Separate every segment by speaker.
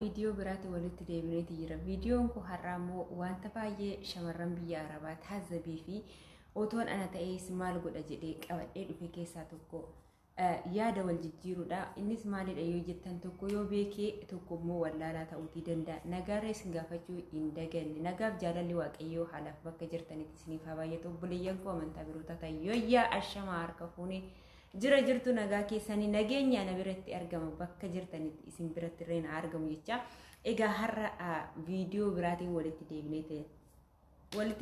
Speaker 1: Viidiyoo biraatti walitti deebineeti jira. Viidiyoon kun har'aa immoo wanta baay'ee shamarran biyya Arabaa taazzabii fi otoon ana ta'ees maal godha jedhee qabadhee dhufe keessaa tokko yaada wal jijjiiruudha. Innis maalidha yoo jettan, tokko yoo beekee tokko immoo wallaalaa ta'uutii danda'a. Nagaarra isin gaafachuu hin daganne. Nagaaf jaalalli Waaqayyoo haalaaf bakka jirtanitti isiniif haa baay'atu. Obboleeyyan koo amantaa biroota ta'an, yooyyaa, ashamaa, harka fuunee, jira jirtu? Nagaa keessanii? Nageenya ana biratti argama, bakka jirtanitti isin biratti illee na argamu jecha. Egaa har'a viidiyoo biraatiin walitti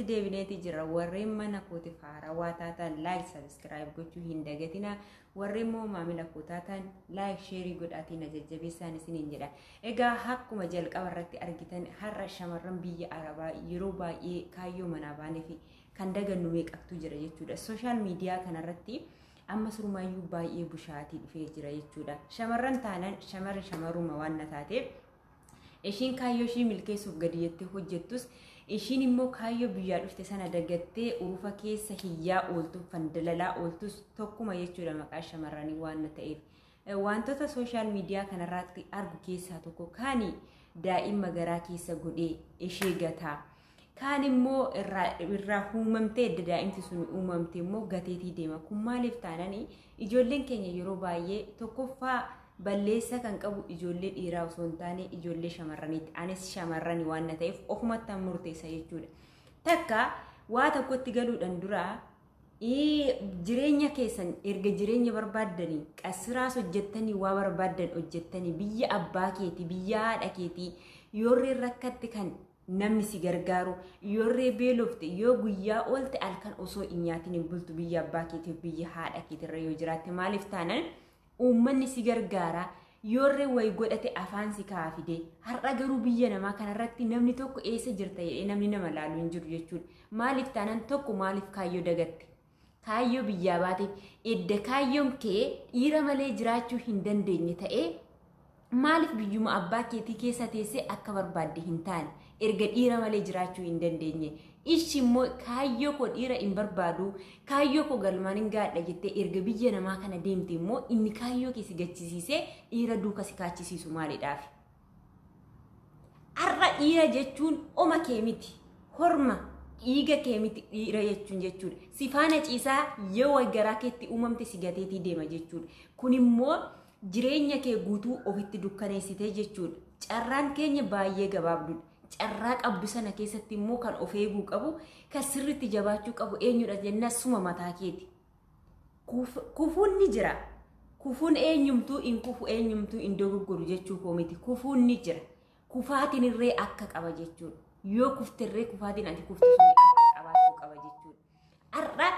Speaker 1: deebineeti jira. Warreen mana kootiif haarawaa taatan like, subscribe gochuu hin dagatina. Warreen immoo maamila koo taatan like, share godhaatiin na jajjabeessaan isiniin jedha. Egaa akkuma jalqaba irratti argitan, har'a shamarran biyya Arabaa yeroo baay'ee kaayyoo manaa baanee fi kan dagannu meeqatu jira jechuudha. Social media kanarratti amma surmaayyuu baay'ee bushaatii dhufee jira jechuudha. Shamarran taanaan shamarri shamarruma waan na taateef, ishiin kaayyoo ishii milkeessuuf gadi jettee hojjettus, ishiin immoo kaayyoo biyyaa dhufte sana dagattee urufa keessa hiyyaa ooltu, fandalalaa ooltus tokkuma jechuudha, maqaa shamarranii waan na ta'eef. Wantoota social media kanarratti argu keessaa tokko, kaani daa'ima garaa keessa godhee ishee gataa. Kaan immoo irraa uumamtee, edda daa'imti sun uumamte immoo gateetii deema. Kun maaliif taananii, ijoolleen keenya yeroo baay'ee tokkoffaa balleessa kan qabu ijoollee dhiiraa osoo hin taane ijoollee shamarraniiti. Anis shamarrani waan na ta'eef ofumatti murteessa jechuudha. Takka waa tokkotti galuudhaan dura jireenya keessan erga jireenya barbaaddanii, qasiraas hojjettanii, waa barbaaddan hojjettanii, biyya abbaa keetii, biyya haadha keetii yoorree rakkatti kan namni si gargaaru, yoorree beelofte, yoo guyyaa oolte halkan osoo hin nyaatin hin bultu biyya abbaa keetiif biyya haadha keetirra yoo jiraatte. Maaliif taanaan, uummanni si gargaara. Yoorree wayi godhate afaan si kaa fide. Har'a garuu biyya namaa kanarratti namni tokko eessa jirta jedhee namni nama laalu hin jiru jechuudha. Maaliif taanaan, tokko maaliif kaayyoo dagatte? Kaayyoo biyyaa baateef, edda kaayyoon kee dhiira malee jiraachuu hin dandeenye ta'ee, maaliif biyyuma abbaa keetii keessa teessee akka barbaadde hin taane, erga dhiira malee jiraachuu hin dandeenye? Ishi immoo kaayyoo koo dhiira hin barbaadu, kaayyoo koo galmaan hin gaadha jettee erga biyya namaa kana deemte immoo, inni kaayyoo kee si gachisiisee dhiira duuka si kaachisiisu maalidhaaf? Har'a dhiira jechuun oma kee miti, horma dhiiga kee miti dhiira jechuun jechuudha. Si faana ciisaa yoo garaa keetti uumamte si gateetii deema jechuudha. Kun immoo jireenya kee guutuu ofitti dukkaneessitee jechuudha. Carraan keenya baay'ee gabaabduudha. Carraa qabdu sana keessatti immoo kan of eeguu qabu, kan sirriitti jabaachuu qabu eenyudha jennaan, suma mataa keeti. Kufuun ni jira. Kufuun eenyumtuu hin kufu, eenyumtuu hin dogoggoru jechuu koo miti. Kufuun ni jira. Kufaatiin irree akka qaba jechuudha. Yoo kufterree kufaatiin ati kuftu sun akka qabaachuu qaba jechuudha. Har'a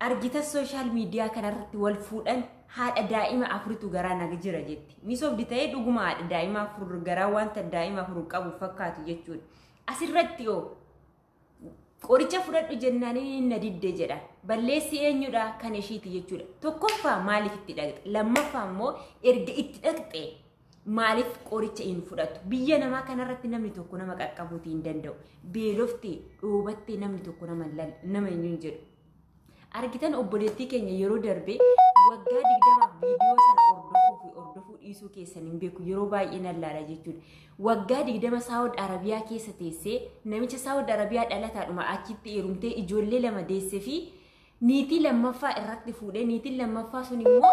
Speaker 1: argita, social media kanarratti wal fuudhan, haadha daa'ima afuritu garaa naga jira jetti. Ni sobdi ta'ee dhuguma haadha daa'ima afur garaa wanta daa'ima afur qabu fakkaatu jechuudha. Asirratti yoo qoricha fudhadhu jennaan inni na didde jedha. Balleessi eenyudha? Kan ishiiti jechuudha. Tokkoffaa maaliif itti dhaqxe? Lammaffaa immoo erga itti dhaqxe maaliif qoricha hin fudhatu? Biyya namaa kanarratti namni tokko nama qaqqabuutii hin danda'u. Beeloftee dhoobattee namni tokko nama eenyuun jedhu. Argitan, obboleettii keenya yeroo darbe waggaa 20f viidiyoo sana hordofuu fi hordofuu dhiisuu keessan hin beeku, yeroo baay'ee nan laala jechuudha. Waggaa 20 Saawud Arabiyaa keessa teessee, namicha Saawud Arabiyaa dhalataadhuma achitti heerumtee, ijoollee lama deessee fi niitii lammaffaa irratti fuudhee, niitiin lammaffaa sun immoo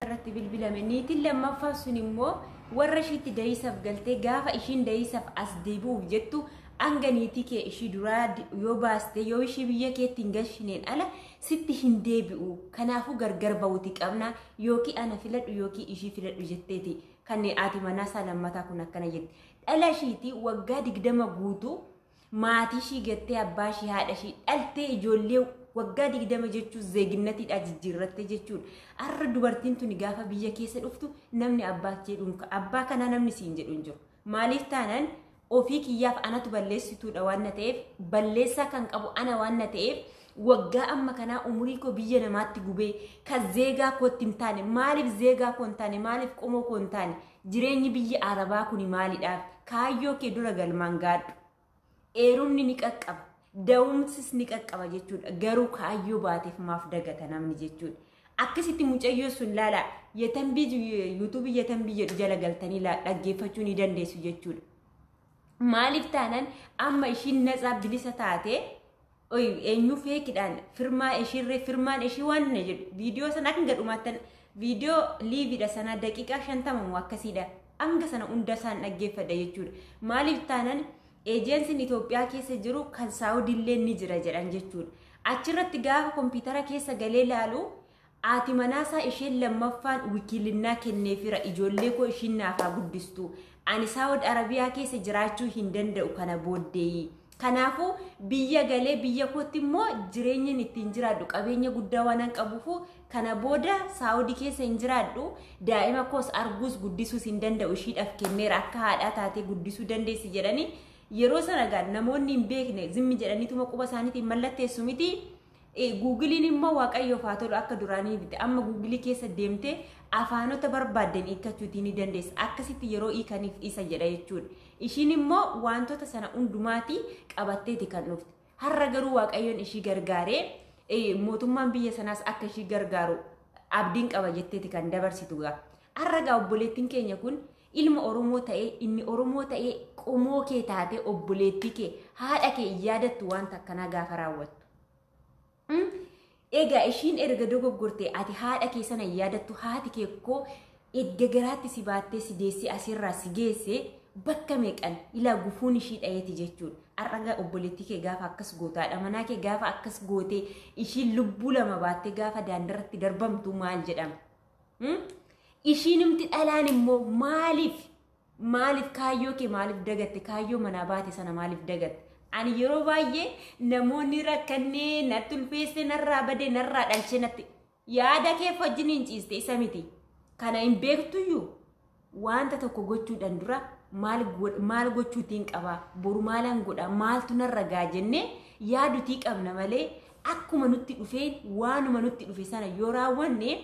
Speaker 1: irratti bilbilame, niitiin lammaffaa sun immoo warra ishiitti da'iisaaf galtee, gaafa ishiin da'iisaaf as deebi'uuf jettu, hanga niitii kee ishii duraa yoo baaste, yoo ishii biyya keetti hin galchineen ala sitti hin deebi'u, kanaafuu gargar ba'uuti qabna, yookiin ana filadhu yookiin ishii filadhu jetteeti. Kan haati manaa isaa lammataa kun akkana jetti. Dhala ishiitii waggaa 20 guutuu maatii ishii gattee, abbaa ishii, haadha ishii dhaltee, ijoollee waggaa 20 jechuun zeeginnatiidha jijjiirratte jechuudha. Har'a dubartiin tuni gaafa biyya keessa dhuftu namni abbaa jedhuun abbaa kanaa namni siin jedhu hin jiru. Maaliif taanaan, ofii kiyyaaf anatu balleessituudha waan na ta'eef, balleessaa kan qabu ana waan na ta'eef, waggaa amma kanaa umurii koo biyya namaatti gubee kan zeegaa kootti hin taane maaliif? Zeegaa koo hin taane maaliif? Qomoo koo hin taane? Jireenyi biyya Arabaa kuni maaliidhaaf? Kaayyoo kee dura galmaan gaadhu. Eerumni ni qaqqaba, da'umsis ni qaqqaba jechuudha. Garuu kaayyoo baateef maaf dagata namni jechuudha. Akkasitti mucayyoo sun laala Yetambii yuutuubii Yetambii jedhu jala galtanii dhaggeeffachuu ni dandeessu jechuudha. Maaliif taanaan amma ishiin natsaa bilisa taate eenyu feekidhaan firmaa ishiirree firmaan ishii waan jedhu viidiyoo sana hanga dhumaattan viidiyoo liiviidha sana daqiiqaa 50 akkasiidha. Hanga sana hunda isaan dhaggeeffadha jechuudha. Maaliif taanaan eejensiin Itoophiyaa keessa jiru kan Saawudiillee ni jira jedhan jechuudha. Achirratti gaafa kompiitara keessa galee laalu haati manaasaa isheen lammaffaan wikiilinnaa kenneefira ijoollee koo ishiin naafaa guddistu. Ani Saawud Arabiyaa keessa jiraachuu hin danda'u kana booddeeyi. Kanaafuu biyya galee biyya kootti immoo jireenyi ittiin jiraadhu qabeenya guddaa waan qabuufu kana booda Saawudii keessa hin jiraadhu daa'ima koos arguus guddisuus hin danda'u ishiidhaaf kenneera akka haadhaa taatee guddisuu dandeessi jedhanii yeroo sana gaa namoonni hin beekne zimmi jedhaniituma quba isaaniitiin mallatteessu miti. Guugiliin immoo waaqayyoof haa tolu akka duraanii miti amma guugilii keessa deemtee afaanota barbaadden hiikkachuutii ni dandeessa akkasitti yeroo hiikaniif isa jedha jechuudha. Ishiin immoo wantoota sana hundumaatii qabatteeti kan dhufte. Har'a garuu waaqayyoon ishii gargaaree mootummaan biyya sanaas akka ishii gargaaru abdiin qaba jetteeti kan dabarsitu gaa. Har'a gaa obboleettiin keenya kun ilma Oromoo ta'ee inni Oromoo ta'ee qomoo kee taatee obboleettii kee haadha kee yaadattu wanta akkanaa gaafa raawwattu. Egaa ishiin erga dogoggortee ati haadha kee sana yaadattu haati kee koo erga garaatti si baattee si deessee asirraa si geesse bakka meeqan ilaa gufuun ishii dhayeeti jechuudha. Har'a obboleettii kee gaafa akkas gootaadha manaa kee gaafa akkas gootee ishiin lubbuu lama baattee gaafa daandarratti darbamtu maal jedhama? Ishiin dhalaan immoo maaliif kaayyoo kee maaliif dagatte kaayyoo manaa baate sana maaliif dagatte? Ani yeroo baay'ee namoonni rakkannee natti ulfeesse narraa badee narraa dhalchee natti yaada kee wajjin hin ciiste isa miti. Kana hin beektuyyuu wanta tokko gochuudhaan dura maal gochuutiin qabaa boru maalaan godha maaltu narra gaa jennee yaadutii qabna malee akkuma nutti dhufeen waanuma nutti dhufe sana yoo raawwanne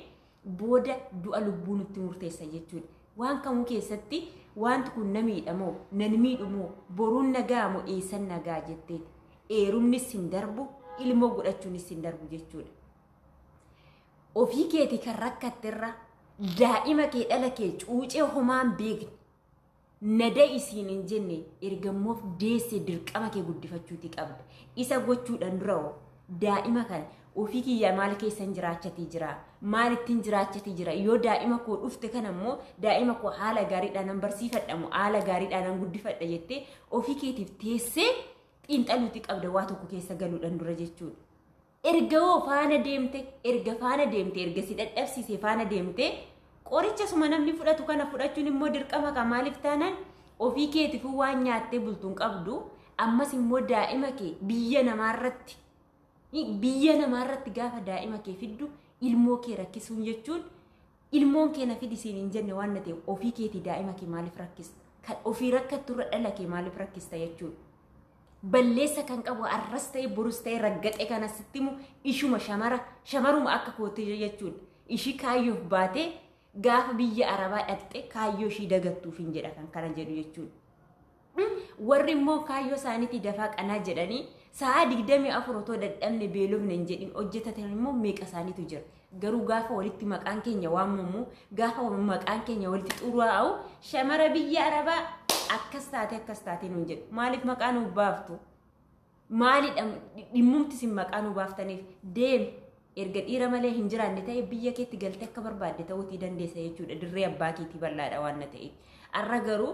Speaker 1: booda du'a lubbuu nutti murteessa jechuudha. Waan kamuu keessatti wanti kun na miidhamoo nan miidhumoo boruun nagaa moo eessan nagaa jetteeti. Eerumnis hin darbu ilmoo godhachuunis hin darbu jechuudha. Ofii keetii kan rakkatterra daa'ima kee dhala kee cuucee homaan beekne nada isiin hin jenne ergammoof deesse dirqama kee guddifachuutii qabda. Isa gochuudhaan dura daa'ima kana ofii kiyya maal keessan jiraachatii jira maal ittiin jiraachatii jira yoo daa'ima koo dhufte kana immoo daa'ima koo haala gaariidhaan nan barsiifadha moo haala gaariidhaan nan guddifadha jettee ofii keetiif teessee xiinxaluutii qabda waa tokko keessa galuudhaan dura jechuudha. Erga hoo faana deemte erga faana deemte erga si dadhabsiise faana deemte qoricha suma namni fudhatu kana fudhachuun immoo dirqama kan maaliif taanaan ofii keetiifuu waan nyaattee bultuun qabdu ammas immoo daa'ima kee biyya namaarratti gaafa daa'ima kee fiddu ilmoo kee rakkisuun jechuun ilmoon kee na fidi siin hin jenne waan na ta'eef ofii keetii daa'ima kee maaliif rakkista? Kan ofii rakkatturra dhala kee maaliif rakkista jechuudha. Balleessa kan qabu arras ta'e borus ta'e raggaxe kana sitti himu ishuma shamaruma akka kootii jechuudha. Ishii kaayyoof baatee gaafa biyya Arabaa dhaqxe kaayyoo ishii dagattuuf hin jedha kan kana jedhu jechuudha. Warri immoo kaayyoo isaaniitii dafaa qanaa jedhanii sa'a 24 otoo dadhabne beelofne hin jedhin hojjetatan immoo meeqa isaaniitu jira. Garuu gaafa walitti maqaan keenya waamamu gaafa maqaan keenya walitti xuraa'u shamara biyya Arabaa akkas taate nuun jedhu. Maaliif maqaa nuuf baaftu? Maalidha dhimmumti isin maqaa nuuf baaftaniif deemi erga dhiira malee hin jiraanne ta'e biyya keetti galtee akka barbaadde ta'uutii dandeessa jechuudha. Dirree abbaa keetii bal'aadha waan ta'eef. Har'a garuu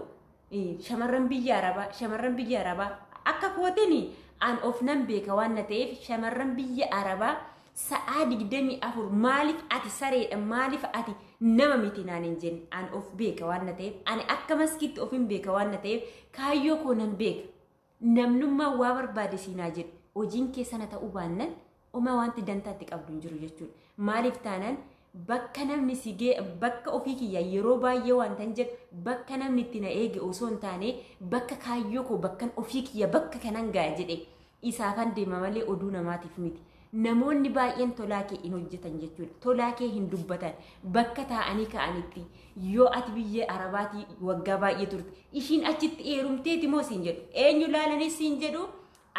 Speaker 1: shamarran biyya Arabaa akka kootiin an of nan beeka waan ta'eef shamarran biyya Arabaa sa'a 24 maaliif ati sareedha maaliif ati nama miti naan hin jenne an of beeka waan ta'eef ani akka maskiitti of hin beeka waan ta'eef kaayyoo koo nan beeka namnummaa waa barbaade siinaa jedhu hojiin kee sana ta'uu baannaan oma wanti dantaatti qabdu hin jiru jechuudha. Maaliif taanaan bakka namni si gee bakka ofii kiyya yeroo baay'ee wanta hin jedhu bakka namni itti na eege osoo hin taane bakka kaayyoo koo bakkan ofii kiyya bakka kanan ga'a jedhe isaafan deema malee oduu namaatiif miti. Namoonni baay'een tolaa kee hin hojjetan jechuudha. Tolaa kee hin dubbatan. Bakka taa'anii ka'anitti yoo ati biyya Arabaatii waggaa baay'ee turte ishiin achitti heerumteeti moo siin jedhu eenyu laalanii siin jedhu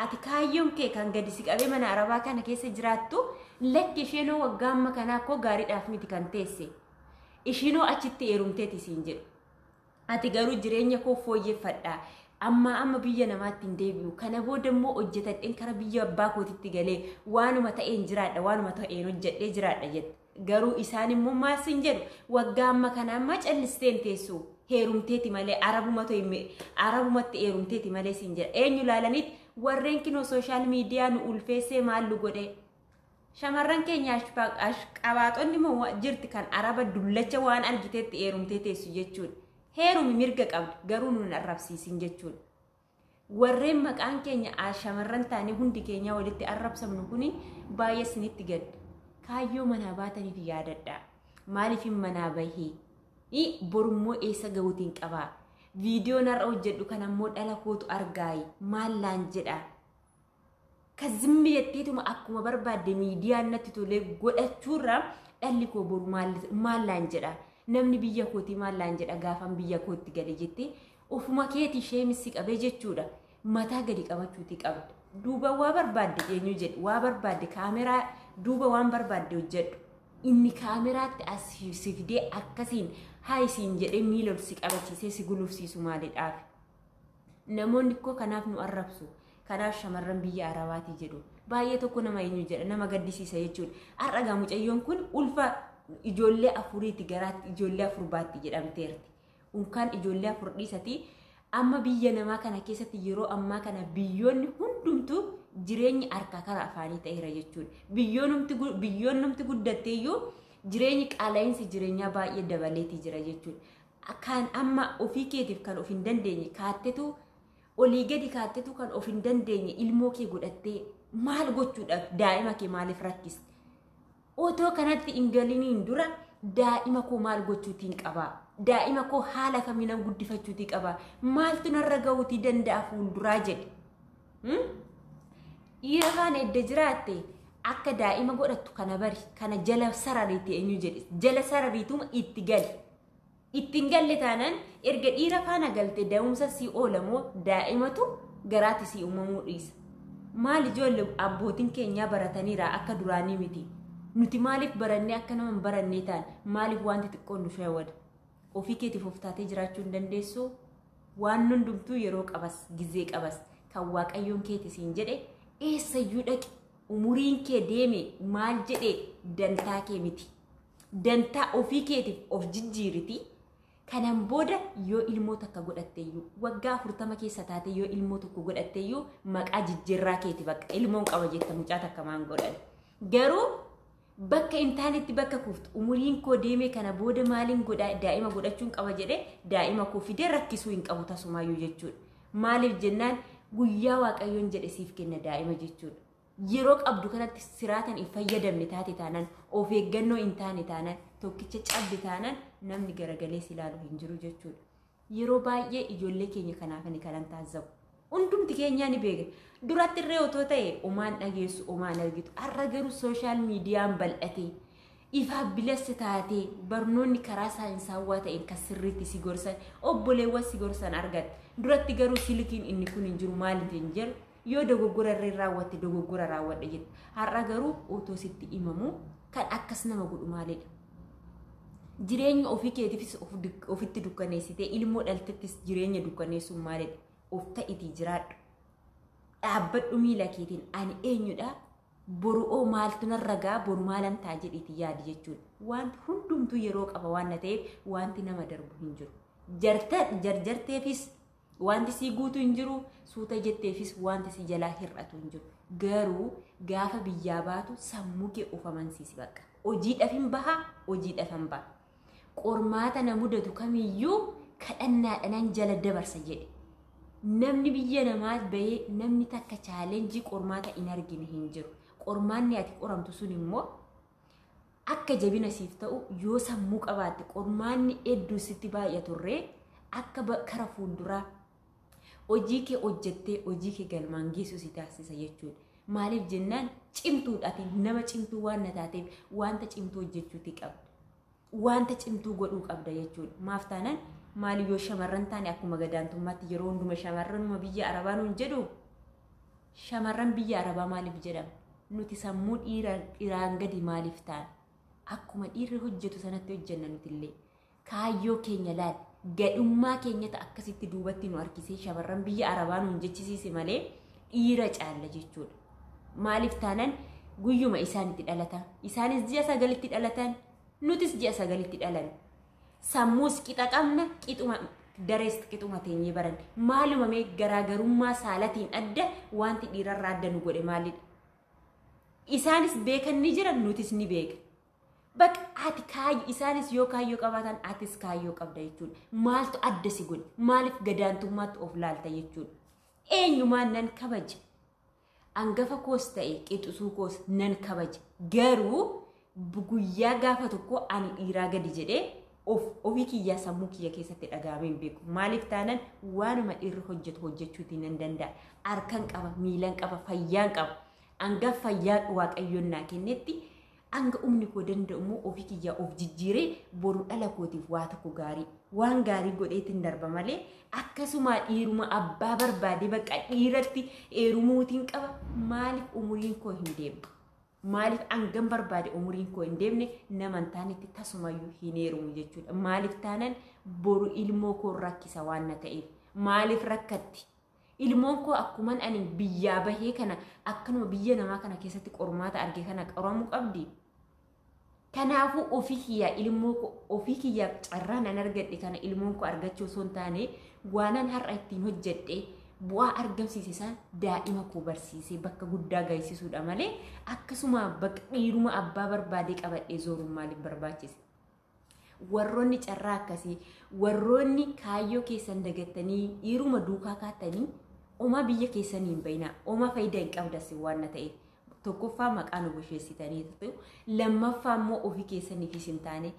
Speaker 1: Ati kaayyoon kee kan gadi si qabee mana arabaa kana keessa jiraattu lakki isheenoo waggaa amma kanaa koo gaariidhaaf miti kan teesse. Ishiinoo achitti heerumteeti siin jedhu. Ati garuu jireenya koo fooyyeffadha. Amma amma biyya namaatti hin deebi'u. Kana booda immoo hojjetadheen kara biyya abbaa kootitti galee waanuma ta'een jiraadha, waanuma ta'een hojjedhee jiraadha jette. Garuu isaan immoo maal siin jedhu waggaa amma kana amma callisteen teessu heerumteeti malee arabumatti heerumteeti malee siin jedha. Eenyu laalaniit warreen kinoo social media nu ulfeessee maal nu godhe? Shamarran keenya ashqabaaxonni immoo jirti kan araba dullacha waan argiteetti heerumtee teessu jechuudha. Heerumi mirga qabdi garuu nun arrabsiisin jechuudha. Warreen maqaan keenya shamarran taanee hundi keenya walitti arrabsamnu kuni baay'ee isinitti gadda. Kaayyoo manaa baataniif yaadadha. Maaliif manaa bahee? Borummoo eessa gahuutiin qabaa? Viidiyoon har'a hojjedhu kan ammoo dhala kootu argaayi. Maal laan jedha? Ka zimmi jetteetuma akkuma barbaadde miidiyaan natti tolee godhachuurra dhalli koo boru maal laan jedha? Namni biyya kootii maal laan jedha gaafan biyya kootti gale jettee ofuma keetii sheemissi qabee jechuudha. Mataa gadi qabachuutii qabda. Duuba waa barbaadde eenyu jedhe waa barbaadde kaameraa duuba waan barbaadde hojjedhu. Inni kaameraatti as si fidee akkasiin haa isiin jedhee miila ol si qabachiisee si gulufsiisu maalidhaaf? Namoonni koo kanaaf nu arrabsu. Kanaaf shamarran biyya Arabaatii jedhu. Baay'ee tokko nama eenyu jedha nama gaddisiisa jechuudha. Har'a gaa mucayyoon kun ulfa ijoollee afuriiti garaatti ijoollee afur baatti jedhamteerti. Unkaan ijoollee afur dhiisati amma biyya namaa kana keessatti yeroo ammaa kana biyyoonni hundumtuu jireenyi harkaa kara afaanii ta'eera jechuudha. Biyyoonnumti guddatteeyyuu jireenyi qaala'insi jireenyaa baay'ee dabaleetii jira jechuudha. Kan amma ofii keetiif kan of hin dandeenye kaattetu olii gadi kaattetu kan of hin dandeenye ilmoo kee godhattee maal gochuudhaaf daa'ima kee maaliif rakkiste? Otoo kanatti hin galiniin dura daa'ima koo maal gochuutiin qabaa? Daa'ima koo haala kamiinan guddifachuutii qabaa? Maaltu narra gahuutii danda'a fuulduraa jedhe? Dhiira faana edda jiraatte akka daa'ima godhattu kana bari kana jala sarariitti eenyu jedhe jala sarariituma itti gali. Itti hin galle taanaan erga dhiira faana galte da'umsa si oolamoo daa'imatu garaatti si uumamuu dhiisa. Maal ijoollee abbootiin keenyaa barataniira akka duraanii miti. Nuti maaliif barannee akka nama hin barannee ta'an maaliif wanti xiqqoon nu shawwada? Ofii keetiif of taatee jiraachuu hin dandeessu. Waan hundumtuu yeroo qabas gizee qabas kan waaqayyoon keeti siin jedhe eessayyuu dhaqi umuriin kee deeme maal jedhe dantaa kee miti. Dantaa ofii keetiif of jijjiiriti. Kanaan booda yoo ilmoo takka godhatteeyyuu waggaa 40 keessa taate yoo ilmoo tokko godhatteeyyuu maqaa jijjiirraa keeti bakka ilmoon qaba jetta mucaa takka maan godhan. Garuu bakka hin taanetti bakka kuftu umuriin koo deeme kana booda maaliin godhaa daa'ima godhachuun qaba jedhee daa'ima koo fidee rakkisuu hin qabu tasumaayyuu jechuudha. Maaliif jennaan guyyaa waaqayyoon jedhe siif kenna daa'ima jechuudha. Yeroo qabdu kanatti siraatan hin fayyadamne taate taanaan of eeggannoo hin taane taanaan tokkicha cabde taanaan namni garagalee si ilaalu hin jiru jechuudha. Yeroo baay'ee ijoollee keenya kanaaf kanan taazzabu. Hundumti keenyaa ni beekna. Duratti illee otoo ta'e omaan dhageessu omaan argitu. Har'a garuu social miidiyaan bal'ate ifaaf bilisa taatee barnoonni karaa saayinsaawaa ta'een kan sirriitti si gorsan obboleewwan si gorsan argatte. Duratti garuu silkiin inni kun hin jiru maaliif hin jiru yoo dogoggora irra raawwatte dogoggora raawwadhe jette. Har'a garuu otoo sitti himamu kan akkas nama godhu maalidha? Jireenya ofii keetiifis ofitti dukkaneessitee ilmoo dhaltettis jireenya dukkaneessuun maalidha? Of ta'itii jiraadhu. Dhaabbadhu miila keetiin ani eenyudha? Boru'oo maaltu narra ga'a boru maalan ta'a jedhiitii yaadi jechuudha. Wanti hundumtuu yeroo qaba waan ta'eef wanti nama darbu hin jiru. Jarjarteefis wanti sii guutu hin jiru, suuta jetteefis wanti si jalaa hir'atu hin jiru. Garuu gaafa biyyaa baatu sammuu kee of amansiisi bakka. Hojiidhaaf hin baha, hojiidhaaf hin baha. Qormaata na mudatu kamiyyuu kadhannaadhaan jala dabarsa jedhe. Namni biyya namaa bahee namni takka challenge qormaata hin argine hin jiru. Qormaanni ati qoramtu sun immoo akka jabina siif ta'u yoo sammuu qabaatte qormaanni hedduu sitti baay'aturree akka kara fuulduraa hojii kee hojjettee hojii kee galmaan geessu si taasisa jechuudha. Maaliif jennaan cimtuudha ati nama cimtuu waan na taateef wanta cimtuu hojjechuuti qabda. Wanta cimtuu godhuu qabda jechuudha. Maaf taanaan maali yoo shamarran taane akkuma gadaantummaatti yeroo hunduma shamarranuma biyya arabaa nuun jedhu Shamarran biyya Arabaa maaliif jedhama? Nuti sammuu dhiiraan gadi maaliif taana? Akkuma dhiirri hojjetu sanatti hojjenna nutillee. Kaayyoo keenya laal, gadhummaa keenyata akkasitti duubatti nu harkisee shamarran biyya Arabaa nuun jechisiise malee dhiira caalla jechuudha. Maaliif taanaan guyyuma isaan itti dhalatan, isaanis ji'a 9tti dhalatan, nutis ji'a 9tti dhalan. Sammuus qixa qabna, qixuma darees qixuma teenyee baran. Maaluma mee garaagarummaa saalatiin adda wanti dhiirarraa adda nu godhe maalidha? Isaanis beekan ni jiran, nutis ni beeka. Bakka ati kaayyoo isaanis yoo kaayyoo qabaatan atis kaayyoo qabda jechuudha. Maaltu adda si godhe? Maaliif gadaantummaatti of laalta jechuudha? Eenyumaan nan kabaja. Angafa koos ta'e qixxisuu koos nan kabaja. Garuu guyyaa gaafa tokko ani dhiiraa gadi jedhee ofii kiyyaa sammuu kiyya keessatti dhaga'amee hin beeku. Maaliif taanaan waanuma dhiirri hojjetu hojjechuutii nan danda'a. Harkan qaba, miilan qaba, fayyaan qaba. Hanga fayyaa Waaqayyoon naa kennetti hanga humni koo danda'u immoo ofii kiyyaa of jijjiiree boru dhala kootiif waa tokko gaarii waan gaarii godheetiin darba malee akkasuma dhiiruma abbaa barbaade bakka dhiiratti heerumuutiin qaba. Maaliif umuriin koo hin deemne? Maaliif hangam barbaade umuriin koo hin deemne nama hin taanetti tasumayyuu hin heerumu jechuudha. Maaliif taanaan boru ilmoo koo rakkisa waan na ta'eef. Maaliif rakkatti? Ilmoon koo akkuman ani biyyaa bahee kana akkanuma biyya namaa kana keessatti qormaata arge kana qoramuu qabdi. Kanaafuu ofii kiyyaa ilmoo koo ofii kiyyaa carraa nan argadhe kana ilmoon koo argachuu osoo hin taane waanan har'a ittiin hojjedhe bu'aa argamsiise isaan daa'ima koo barsiisee bakka guddaa gahisisuudha malee akkasuma bakka dhiiruma abbaa barbaadee qabadhee zooruun maaliif barbaachise? Warroonni carraa akkasii warroonni kaayyoo keessan dagattanii dhiiruma duukaa kaatanii oma biyya keessanii hin bayinaa, oma faayidaa hin qabdas waan na ta'eef. Tokkoffaa maqaa nu busheessitanii ta'u, lammaffaa immoo ofii keessaniifis hin taane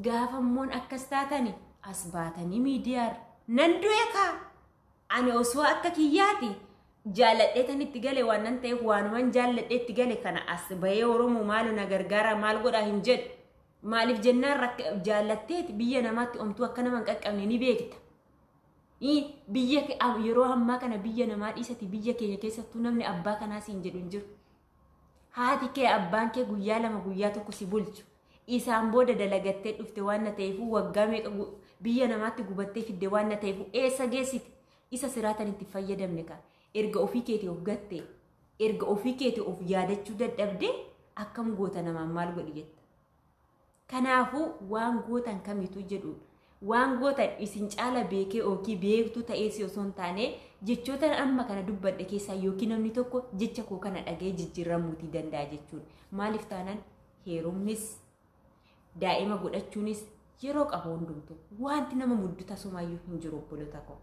Speaker 1: gaafa immoo akkas taatani as baatanii miidiyaarra nan du'e kaa ani osoo akka kiyyaati jaalladhee tan itti gale waan nan ta'eef waanuman jaalladhee itti gale kana as bahee Oromoo maalu na gargaara maal godhaa hin jedhu. Maaliif jennaan jaallatteeti biyya namaatti omtuu akka nama hin qaqqabne ni beekta. Biyya yeroo ammaa kana biyya namaa dhiisati biyya keenya keessattuu namni abbaa kanaa siin jedhu hin jiru. Haati kee abbaan kee guyyaa 2 guyyaa 1 si bulchu. Isaan booda dalagattee dhufte waan na ta'eef waggaa meeqa biyya namaatti gubattee fidde waan na ta'eef eessa geessite? Isa siraatan itti fayyadamne ka. Erga ofii keetii of gatte, erga ofii keetii of yaadachuu dadhabde akkam goota namaan maal godhi jetta? Kanaafuu waan gootan kamitu jedhu waan gootan isin caala beekee yookiin beektuu ta'ee si osoo hin taane jechoota amma kana dubbadhe keessaa yookiin namni tokko jecha koo kana dhaga'ee jijjiiramuutii danda'a jechuudha. Maaliif taanaan heerumnis daa'ima godhachuunis yeroo qabu hundumtu wanti nama muddu tasumaayyuu hin jiru obboloota koo.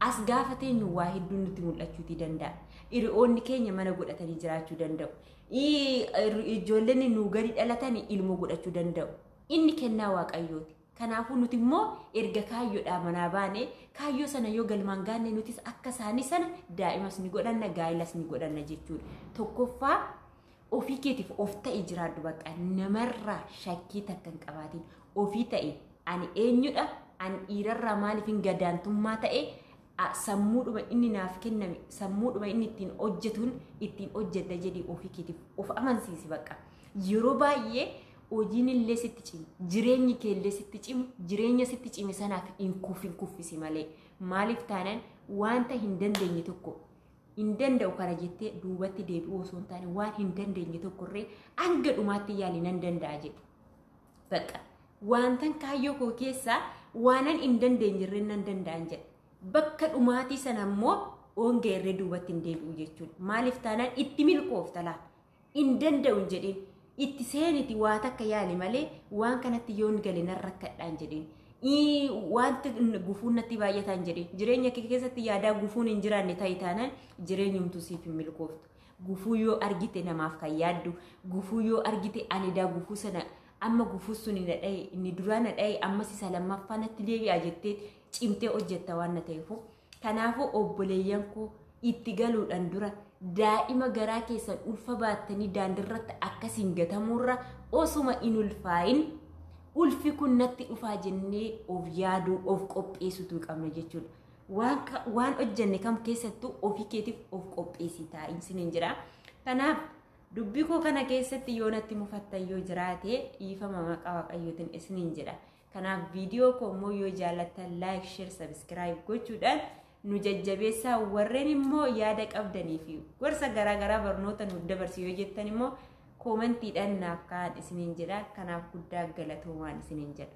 Speaker 1: As gaafa teenyu waa hedduun nutti mul'achuutii danda'a. Hiriyoonni keenya mana godhatanii jiraachuu danda'u. Ijoolleen nuu gadi dhalatanii ilmoo godhachuu danda'u. Inni kennaa Waaqayyooti. Kanaafuu nuti immoo erga kaayyoodhaa manaa baane kaayyoo sana yoo galmaan gaanne nutis akka isaanii sana daa'imas ni godhanna gaa'ilas ni godhanna jechuudha. Tokkoffaa ofii keetiif of ta'e jiraadhu bakka namarraa shakkii takka hin qabaatin. Ofii ta'e ani eenyudha ani dhiirarraa maaliif hin gadaantummaa ta'e sammuudhuma inni naaf kenname sammuudhuma inni ittiin hojjetuun ittiin hojjedha jedhii ofii keetiif of amansiisi bakka. Yeroo baay'ee hojiin illee sitti cimu, jireenyi kee illee sitti cimu, jireenya sitti cime sanaaf hin kuffisi malee. Maaliif taanaan wanta hin dandeenye tokko hin danda'u kana jettee duubatti deebi'uu osoo hin taane waan hin dandeenye tokkorree hanga dhumaatti yaali nan danda'a jedhu. Bakka wantan kaayyoo koo keessaa waanan hin dandeenyerree nan danda'an jedha. Bakka dhumaatii sana immoo hongee irree duubatti hin deebi'u jechuudha. Maaliif taanaan itti milkoofta laata? Hin danda'u hin jedhin. Itti seeniti waa takka yaali malee waan kanatti yoon gale nan rakkadhaan jedhin. Wanti gufuun natti baay'ataan jedhin. Jireenya kee keessatti yaadaa gufuun hin jiraanne ta'e taanaan jireenyumtuu siif hin milkooftu. Gufuu yoo argite namaaf kan yaaddu, gufuu yoo argite anidaa gufuu sana amma gufuu sun na dhahe inni duraa na dhahe ammas isa lammaffaa natti deebi'a jettee cimtee hojjetta waan na ta'eef. Kanaafuu obboleeyyan koo itti galuudhaan dura daa'ima garaa keessan ulfa baattanii daandiirratti akkasiin gatamuurra osuma hin ulfaayin ulfi kun natti dhufaa jennee of yaaduu of qopheessutu qabna jechuudha. Waan hojjenne kam keessattuu ofii keetiif of qopheessii taa'i isiniin jira. Kanaaf dubbii koo kana keessatti yoo natti mufattan yoo jiraate, dhiifama maqaa Waaqayyootiin isiniin jedha. Kanaaf viidiyoo koo immoo yoo jaallattan like, share, subscribe gochuudhaan nu jajjabeessaa. Warreen immoo yaada qabdanii fi gorsa garaagaraa, barnoota nuuf dabarsi yoo jettan immoo commentiidhaan naaf kaa'an isiniin jedha. Kanaaf guddaa galatoomaan isiniin jedha.